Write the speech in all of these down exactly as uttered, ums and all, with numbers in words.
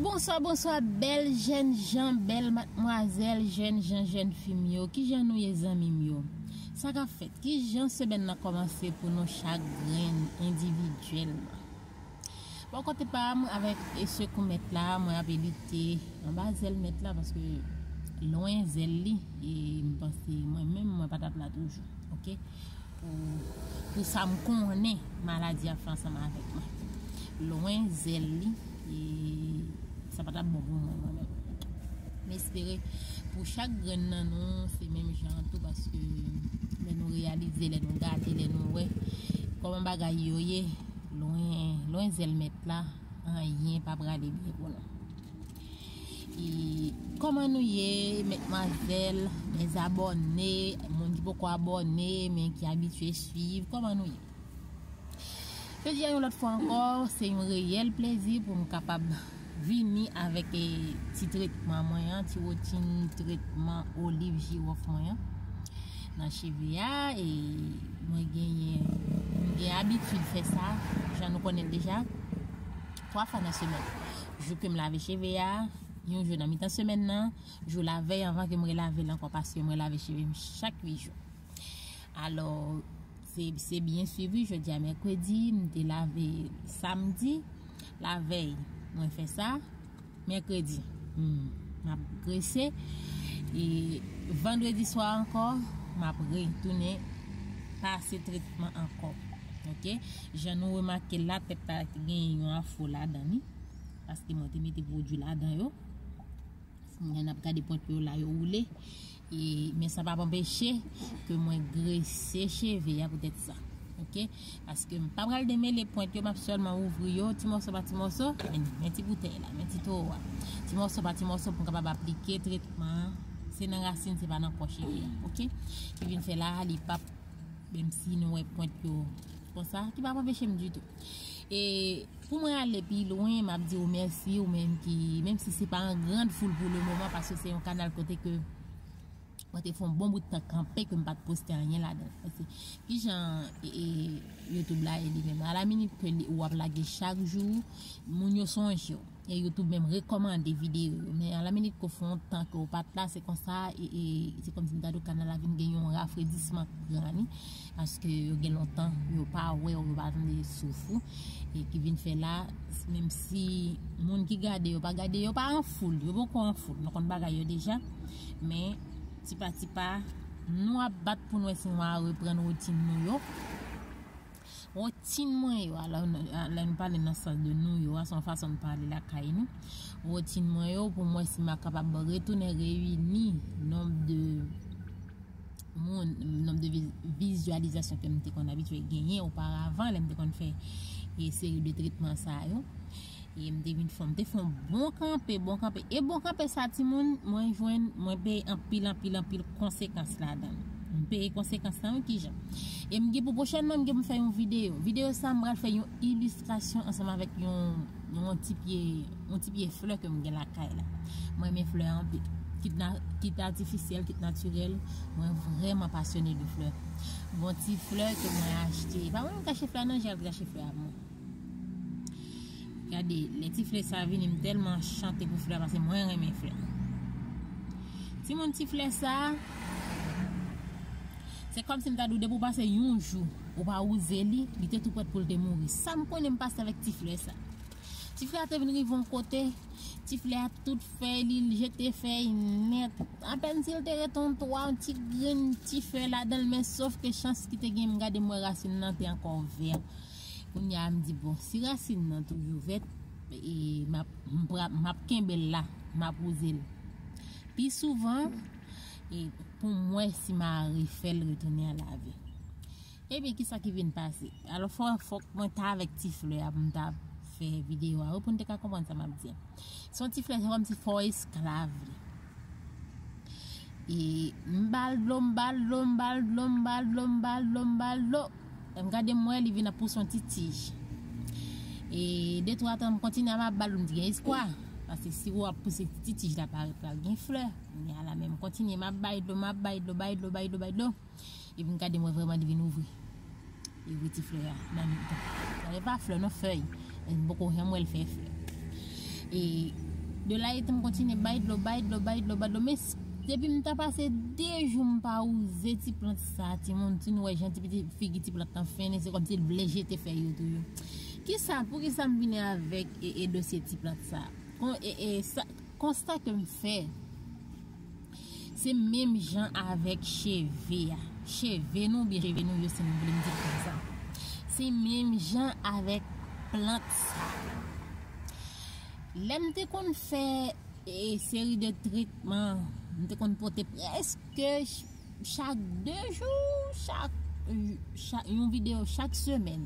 Bonswa, bonswa, bèl jèn jan, bèl madmwazèl, jèn jan, jèn fi m yo. Kijan nou ye, zanmi m yo? Sa k ap fèt? Kijan semèn nan kòmanse pou nou chak grenn endividyèlman? Bò kote pa m, avèk e sekou mèt la, mwen ape lite anba zèl mèt la, paske lwen zèl li, e m panse mwen menm, mwen pa t ap la toujou, oke? Pou, pou sa m konnen maladi a fè ansanm avèk mwen. Lwen zèl li, e sa pa t ap bon pou mwen, mwen menm. M espere pou chak grenn nan nou, se menm jan an tou, paske lè nou reyalize, lè nou gade, lè nou wè kòman bagay yo ye, lwen, lwen zèl mèt la, anyen pa prale byen pou nou. E kòman nou ye, medmwazèl, mes abòne, moun ki poko abòne, men ki abitye swiv, kòman nou ye? Jodi a, yon lòt fwa ankò, se yon reyèl plezi pou m kapab vini avèk, e, ti tretman mwen an, ti wotin tretman oliv jiwòf mwen an nan cheve a, e mwen genyen, m gen abitid fè sa, jan nou konnen l deja, twa fwa nan semèn. Jou ke m lave cheve a, yon jou nan mitan semèn nan, jou lavèy anvan ke m relave l ankò, paske mwen lave cheve m chak uit jou. Alò, se, se byen swiv wi, jodi a mèkredi, m te lave samdi, lavèy, mwen fè sa, mèkredi, hmm, m ap grese, e vandredi swa ankò, m ap retounen pase tretman ankò, oke? Jan nou remake la, tèt la te gen yon afro ladan li, paske mwen te mete pwodui ladan yo. N ap gade pwent yo la, yo woule. E, men sa p ap anpeche ke mwen grese cheve a poutèt sa. Oke? Paske m pa pral demele pwent yo, m ap sèlman ouvri yo, ti mòso pa ti mòso. Men, men ti boutèy la, men ti towo a. Ti mòso pa ti mòso pou m kapab aplike tretman an. Se nan rasin, se pa nan kò cheve a. Oke? Ki vin fè la, li p ap, menm si nou wè pwent yo konsa, ki p ap anpeche m ditou. E pou mwen ale pi lwen, m ap di w mèsi, ou menm ki, menm si se pa an grand foul pou le moman, paske se yon kanal kote ke mwen te fè yon bon bout tan kanpe ke m pa t poste anyen ladan l. Paske kijan, e, e, YouTube la ye li menm? A la minit ke li, w ap lage chak jou, moun yo sonje w. E YouTube menm rekòmande videyo yo. Men a la minit ke w fè yon tan ke w pa t la, se konsa, e, e, se kòmsi m ta di w kanal la vin gen yon rafredisman gran wi. Paske yo gen lontan, yo pa wè w, yo pa tande souf ou. E ki vin fè la, menm si moun ki gade yo pa gade, yo pa an foul, yo poko an foul. Nou konn bagay yo deja. Men, ti pa ti pa, nou ap bat pou n wè si nou a reprann wotin nou yo. Wotin mwen yo, alò, lè nou pale nan sans de nou yo, a, se yon fason nou pale lakay nou. Wotin mwen yo, pou mwen, si m a kapab retounen reyini nonb de moun, nonb de vi-, vizyalizasyon ke m te konn abitye genyen oparavan, lè m te konn fè, e, seri de tretman sa yo. E m te vin fè, m te fè yon bon kanpe, bon kanpe. E bon kanpe sa, timoun, mwen jwenn, mwen peye anpil, anpil, anpil konsekans ladan l. M peye konsekans lan, wi, kijan. E m gen pou pwochènman, m gen pou m fè yon videyo. Videyo sa, m pral fè yon ilistrasyon ansanm avèk yon, yon ti pye, yon ti pye flè ke m gen lakay la. Mwen renmen flè anpil. Kit na-, kit atifisyèl, kit natirèl, mwen vrèman pasyone de flè. Bon ti flè ke mwen achte. E pa mwen menm k achte flè a non, Jèl k achte flè a pou mwen. Gade, lè ti flè sa vini, m tèlman chante pou flè a, paske mwen renmen flè. Timoun, ti flè sa, se kòmsi m ta di w, depi w pase yon jou, ou pa wouze li, li te tou prèt pou l te mouri. Sa m konnen m pase avèk ti flè sa. Ti flè a te vin rive yon kote, ti flè a tout fèy li, l jete fèy nèt. Apèn si l te ret yon twa, yon ti grenn ti fèy ladan l, men sof ke chans ki te gen, m gade m wè rasin nan te ankò vè. Kounye a, m di, bon, si rasin nan toujou vèt, e, m ap, m pra-, m ap kenbe l la, m ap wouze l pi souvan, e, pou m wè si m a refè l retounen an lavi. Ebyen, kisa ki vin pase? Alò, fò, fòk mwen ta avèk ti flè a pou m ta fè videyo a, wi, pou n te ka konprann sa m ap di a. Se yon ti flè, se kòmsi fò esklav li. E m ba l dlo, m ba l dlo, m ba l dlo, m ba l dlo, m ba l dlo, m ba l dlo. E m gade m wè li vin ap pouse yon ti tij. E de twa tan m kontinye ap ba l dlo, m di gen espwa. Paske si w ap pouse ti tij la parèt pral gen flè. Kounye a la menm kontinye, m ap bay dlo, m ap bay dlo, bay dlo, bay dlo, bay dlo. Epi m gade m wè vrèman li vin ouvri. Li ouvri ti flè a nan mitan. Sa se pa flè non, fèy. Men m poko janm wè l fè flè. E De la ete m kontinye bay dlo, bay dlo, bay dlo, bay dlo. Men s- depi m ta pase de jou m pa wouze ti plant sa, timoun, si nou wè jan ti piti figi ti plant lan fennen, se kòmsi l vle jete fèy yo tou yo. Kisa, poukisa m vini avèk e, e dosye ti plant sa? Kon, e, e, sa, konsta ke m fè, se menm jan avèk cheve a. Cheve nou, oubyen cheve nou yo, si nou vle m di l konsa. Se menm jan avèk plant sa. Lè m te konn fè e seri de tretman, m te konn pote prèske ch- chak de jou, chak, chak yon videyo chak semèn.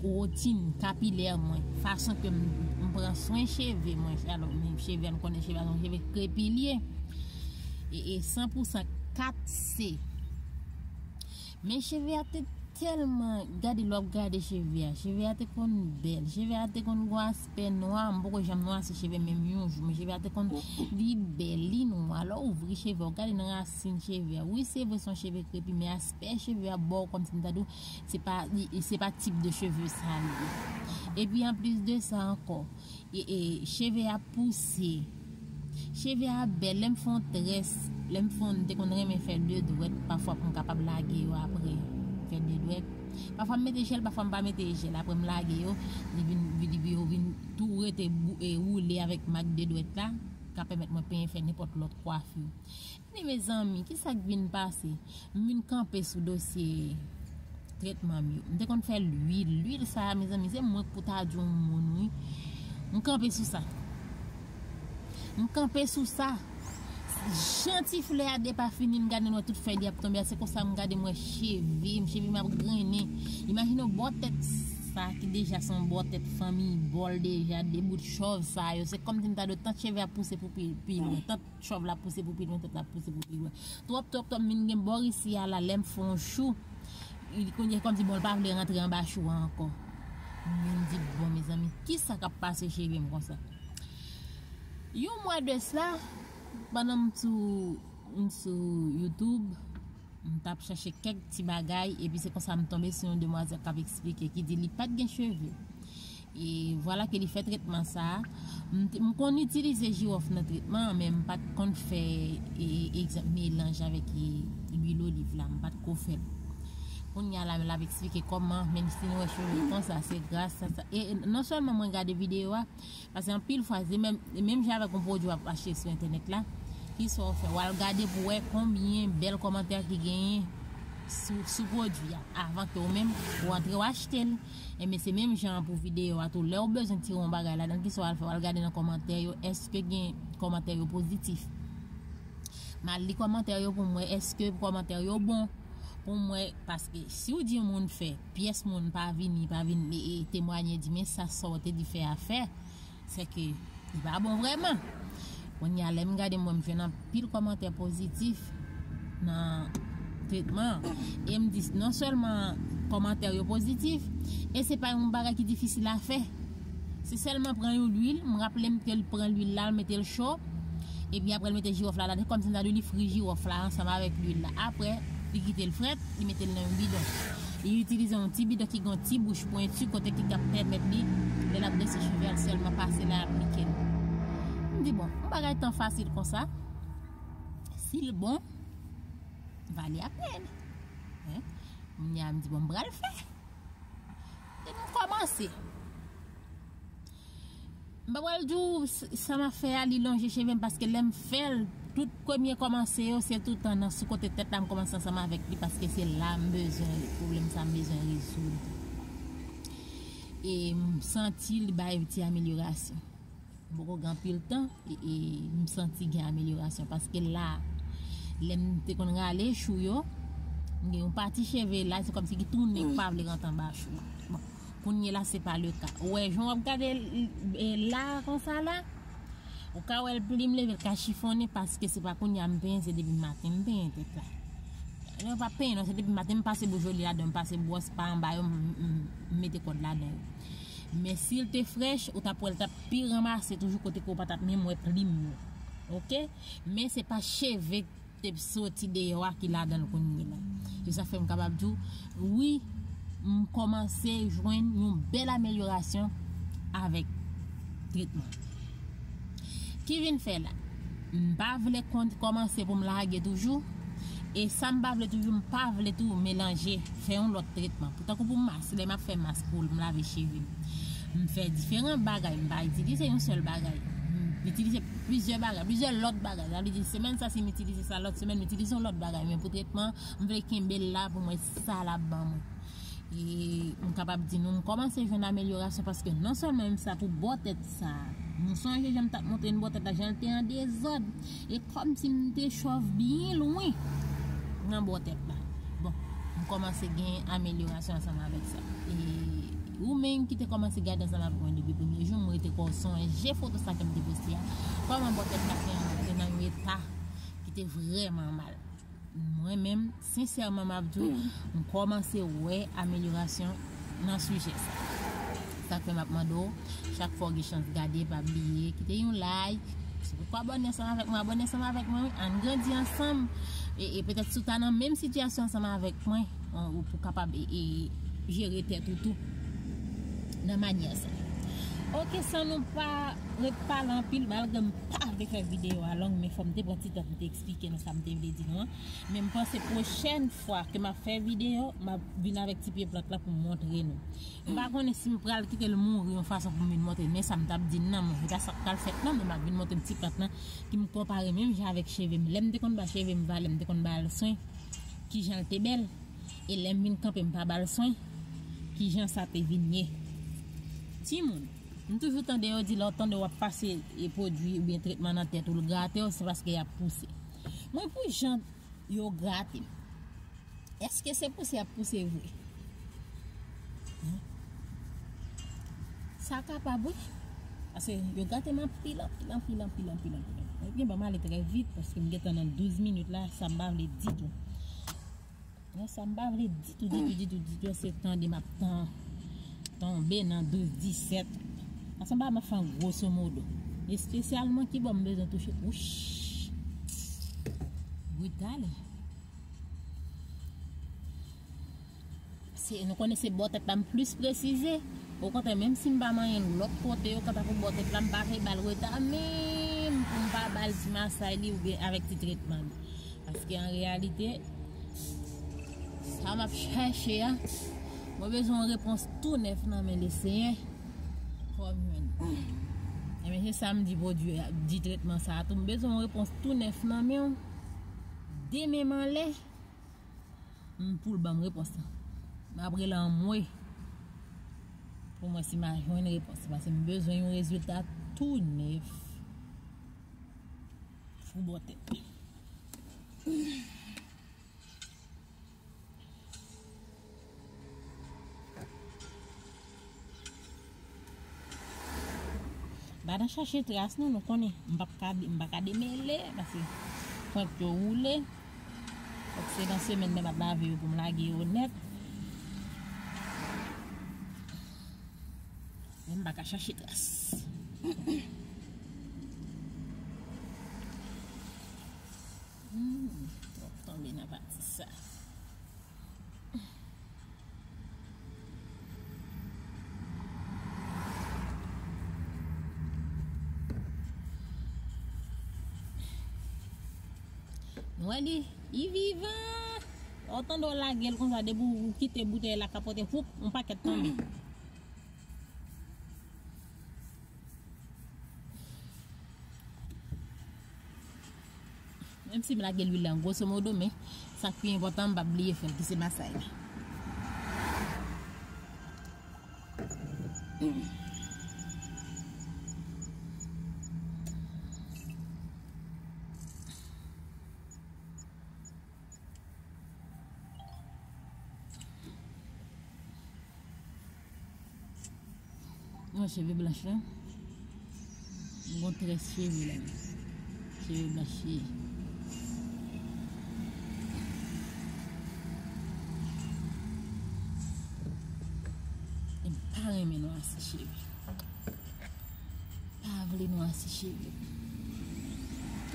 Wotin kapilè mwen, fason ke m, m pran swen cheve mwen, alò, men cheve a, n konnen cheve a se yon cheve krepi l ye. E, e san pou san kat C. Men cheve a te tèlman, gade lè w ap gade cheve a. Cheve a te konn bèl. Cheve a te konn gon aspè nwa. M poko janm nwasi cheve menm yon jou. Men cheve a te konn, li bèl, li nwa. Lè w ouvri cheve a, w gade nan rasin cheve a. Wi, se vre, se yon cheve krepi, men aspè cheve a ba w kòmsi m ta di w, se pa, li- se pa tip de cheve sa li ye. Epi anplis de sa ankò, e, e, cheve a pouse. Cheve a bèl. Lè m fè yon très, lè m fè yon, m te konn renmen fè de dwèt, pafwa pou m kapab lage yo apre. Fè de dwèt. Pafwa m mete jèl, pafwa m pa mete jèl. Apre m lage yo, li vin, li, li, yo vin tou rete bou- e, woule avèk mak de dwèt la, ka pèmèt mwen penyen, fè nenpòt lòt kwafi. Men mezanmi, kisa k vin pase? M vin kanpe sou dosye tretman m yo. M te konn fè lwil. Lwil sa a, mezanmi, se mwen k pou ta di yon moun, wi. M kanpe sou sa. M kanpe sou sa. Jan ti flè a depafini, m gade, m wè tout fèy li ap tonbe a, se konsa m gade, m wè cheve m, cheve m ap grennen. Imajine w bò tèt sa ki deja se yon bò tèt fanmiy bòl deja, de bout chòv sa yo. Se kòmsi m ta di w, tant cheve ap pouse pou pi, pi lwen, tant chòv la ap pouse pou pi lwen, tant la ap pouse pou pi lwen. Twòp, twòp, twòp, m vin gen bò isi a la, lè m fè yon chou, li kounye kòmsi bon, l pa vle rantre anba chou a ankò. M vin di, bon, mezanmi, kisa k ap pase cheve m konsa? Yon mwa de sla, pandan m sou, m sou YouTube, m t ap chache kèk ti bagay, epi se konsa m tonbe sou yon demwazèl k ap eksplike, ki di li pa t gen cheve. E vwala ke li fè tretman sa a. M, m konn itilize jiwòf nan tretman an, men m pa t konn fè, e, egzanp, melanj avèk, e, lwil oliv la. M pa t ko fè l. Kounye a la, l ap eksplike kòman, menm si nou wè cheve konsa, se gras a sa. E non sèlman mwen gade videyo a, paske anpil fwa, se menm, menm jan avèk yon pwodui w ap achte sou entènèt la, kisa w fè? W al gade pou wè konbyen bèl kòmantè ki genyen sou, sou pwodui a, avan ke ou menm ou antre w achte l. Enben, se menm jan an pou videyo a tou. Lè w bezwen tire yon bagay ladan, kisa w al fè? W al gade nan kòmantè yo, èske gen kòmantè yo pozitif? M al li kòmantè yo pou m wè èske kòmantè yo bon. Pou m wè, paske si w di yon moun fè, pyès moun pa vini, pa vin e, e, temwanye, di, men sa, sa w te di fè a fè, se ke li pa bon vrèman. Kounye a, lè m gade, m wè m jwenn anpil kòmantè pozitif nan tretman an. E m di, non sèlman kòmantè yo pozitif, e se pa yon bagay ki difisil a fè. Se sèlman pran yon lwil, m raple m ke l pran lwil la, l mete l cho, epi apre l mete jiwòf la ladan, kòmsi m ta di w li fri jiwòf la ansanm avèk lwil la. Apre, li kite l frèt, li mete l nan yon bidon. Li itilize yon ti bidon ki gen yon ti bouch pwenti kote ki ka pèmèt li, lè l ap drese cheve a, l sèlman pase la, l aplike l. M di, bon, yon bagay tan fasil konsa, si l bon, vale apèn. Hein? Kounye a, m di, bon, m pral fè. E m kòmanse. M pa pral di w s- sa m ap fè a, li lonje cheve m, paske lè m fè l, tout premye kòmanse yo, se toutan nan sou kote tèt la m kòmanse ansanm avèk li, paske se la m bezwen, pwoblèm sa m bezwen rezoud. E m santi li bay ti amelyorasyon. M poko gen anpil tan, e, e m santi gen amelyorasyon, paske la, lè m te konn rale chou yo, m gen yon pati cheve la, se kòmsi ki tounen, pa vle rantre anba chou. Bon, kounye la, se pa le ka. Ou wè, jan w ap gade, e, la, konsa la, ou ka wè l plim leve, l ka chifonnen, paske se pa kounye a m penyen, se depi maten m penyen tèt la. Lè w pa penyen, non, se depi maten m pase bouch oli ladan, m pase bwòs pa anba yo, m, m, m mete kòd ladan yo. Men si l te frèch, ou t ap wè l t ap pi ranmase toujou kote ke w pa t ap menm wè plim yo. Oke? Men se pa cheve k te soti deyò a ki ladan l kounye la. Se sa fè m kapab di w, wi, m kòmanse jwenn yon bèl amelyorasyon avèk tretman. Ki vin fè la? M pa vle kon- kòmanse pou m lage toujou. E sa m pa vle toujou, m pa vle tou melanje, fè yon lòt tretman. Pou tankou pou mas, lè m ap fè mas pou m lave cheve m, m fè diferan bagay, m pa itilize yon sèl bagay. M itilize plizyè bagay, plizyè lòt bagay. Sa vle di, semèn sa, si m itilize sa, lòt semèn, m itilize yon lòt bagay. Men pou tretman, m vle kenbe l la pou m wè sa l ap ban mwen. E m kapab di nou, m kòmanse jwenn amelyorasyon paske non sèlman menm sa pou bò tèt sa. Nou sonje jan m t ap montre n bò tèt la, jan l te an dezòd. E kòmsi m te chòv byen lwen nan bò tèt la. Bon, m kòmanse gen amelyorasyon ansanm avèk sa. E ou menm ki te kòmanse gade ansanm avèk mwen depi premye jou, m rete kwè w sonje foto sa ke m te poste a. Kòman bò tèt la te antre nan yon eta ki te vrèman mal. Mwen menm, sensèman, m ap di w, m kòmanse wè amelyorasyon nan sijè sa. Sa k fè m ap mande w, chak fwa w gen chans gade, pa bliye kite yon like. Si w poko abòne ansanm avèk mwen, abòne ansanm avèk mwen, wi. Ann grandi ansanm. E, e petèt si w ta nan menm sitiyasyon ansanm avèk mwen, ou pou kapab e, e, jere tèt ou tou nan manyè sa. Oke, san nou pa ret pale anpil, malgre m pa vle fè videyo a long, men fò m te pran ti tan pou m te eksplike nou sa m te vle di nou an. Men m panse pwochèn fwa ke m ap fè videyo, m ap vin avèk ti pye plant la pou m montre nou. M pa konnen si m pral kite l mouri yon fason pou m vin montre, men sa m t ap di n nan, men se pa sa k pral fèt non, men m ap vin montre n ti plant lan ki m konpare menm jan avèk cheve m. Lè m te konn ba cheve m valè, m te konn ba l swen, kijan l te bèl. E lè m vin kanpe, m pa ba l swen, kijan sa te vin ye. Timoun, m toujou tande yo di lè w tande w ap pase e pwodui oubyen tretman nan tèt ou, l grate w, se paske y ap pouse. Mwen, pou jan yo grate m, èske se pouse y ap pouse vre? Hen? Sa kapab, wi. Paske yo grate m anpil, anpil, anpil, anpil, anpil, anpil. Ebyen, ban m ale trè vit, paske m gentan nan douz minit la, sa m pa vle ditou. Non, sa m pa vle ditou, ditou, ditou, ditou, se tande m ap tan, tonbe nan douz disèt. Ansanm pa m ap fè yon gwoso modo. Espesyalman ki bò m bezwen touche. Wouch! Britale. Se, nou konnen se bò tèt la m plis presize. Okontrè, menm si m pa manyen l lòt kote yo, kanta pou bò tèt la, m pa vle ba l reta, menm pou m pa ba l ti masay li oubyen avèk ti tretman li. Paske an reyalite, sa m ap chache a, mwen bezwen yon repons tou nèf nan men Lesenyè. Fò m jwenn. Ebyen, se sa m di pwodui a, di tretman sa a tou. M bezwen yon repons tou nèf nan men w. Demen m anlè, m pou l ban m repons lan. M ap rele anmwe pou m wè si m a jwenn repons. Paske m bezwen yon rezilta tou nèf pou bò tèt. M pa nan chache tras non, nou konnen. M p ap ka, m pa ka demele, paske pwent yo woule. Fòk se nan semèn nan m ap lave yo pou m lage yo nèt. Men m pa ka chache tras. Hmm, twòp tonbe nan pati sa. Nou wè li, li vivan. Lè w tande w lage l konsa, depi w kite boutèy la kapote, woup, yon pakèt tonbe. Menm si m lage lwil la gwoso modo, men sa k pi enpòtan, m p ap bliye fè l, ki se masay la. Yon cheve blanch la. M gon très cheve la. Cheve blanch ye. E m pa renmen nwasi cheve. Pa vle nwasi cheve.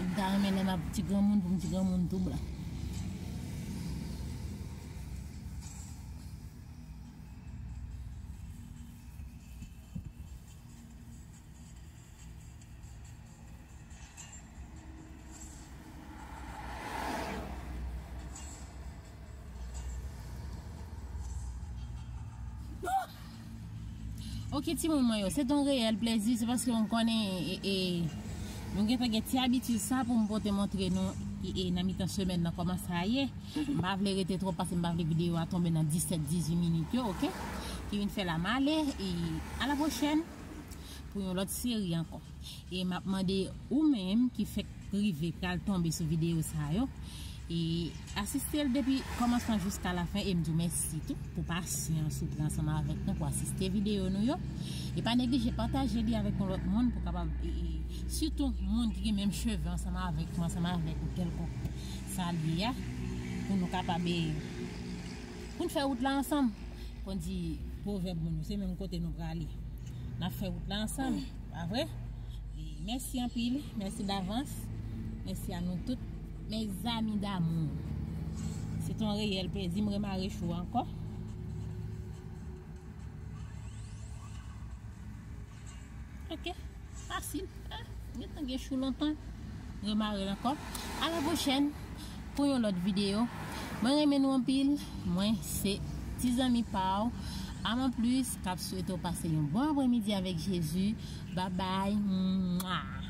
M ta renmen lè m ap ti granmoun pou m ti granmoun tou blan. Ok, timoun mwen yo, se yon reyèl plezi, se paske m konnen, e, e, nou gentan gen ti abitid sa pou m pote montre nou, e, e, nan mitan semèn nan, kòman sa ye. M pa vle rete twòp, paske m pa vle videyo a tonbe nan disèt, dizuit minit yo, ok? Ki vin fè la m ale, e, a la pwochèn pou yon lòt seri ankò. E m ap mande ou menm ki fèk rive pral tonbe sou videyo sa yo, e asiste l depi kòmansman jiska lafen, e m di w mèsi tou pou pasyans ou pran ansanm avèk nou pou asiste videyo nou yo. E pa neglije pataje li avèk yon lòt moun pou kapab, e, e, sitou moun ki gen menm cheve ansanm avèk mwen, ansanm avèk ou, kèlkonk sa l ye a, pou nou kapab, e, pou n fè wout la ansanm. Kon di pwovèb moun yo, se menm kote nou prale. N ap fè wout la ansanm, pa vre? E mèsi anpil, mèsi davans, mèsi a nou tout, mes amis d'amour. Se yon reyèl plezi, m remare chou ankò. Ok, fasil. Ah, m gentan gen chou lontan. Remare l ankò. A la pwochèn pou yon lòt videyo. Mwen renmen nou anpil. Mwen se ti zanmi pa w, Aman Plis, k ap swete w pase yon bon apremidi avèk Jezi. Babay. Mwa.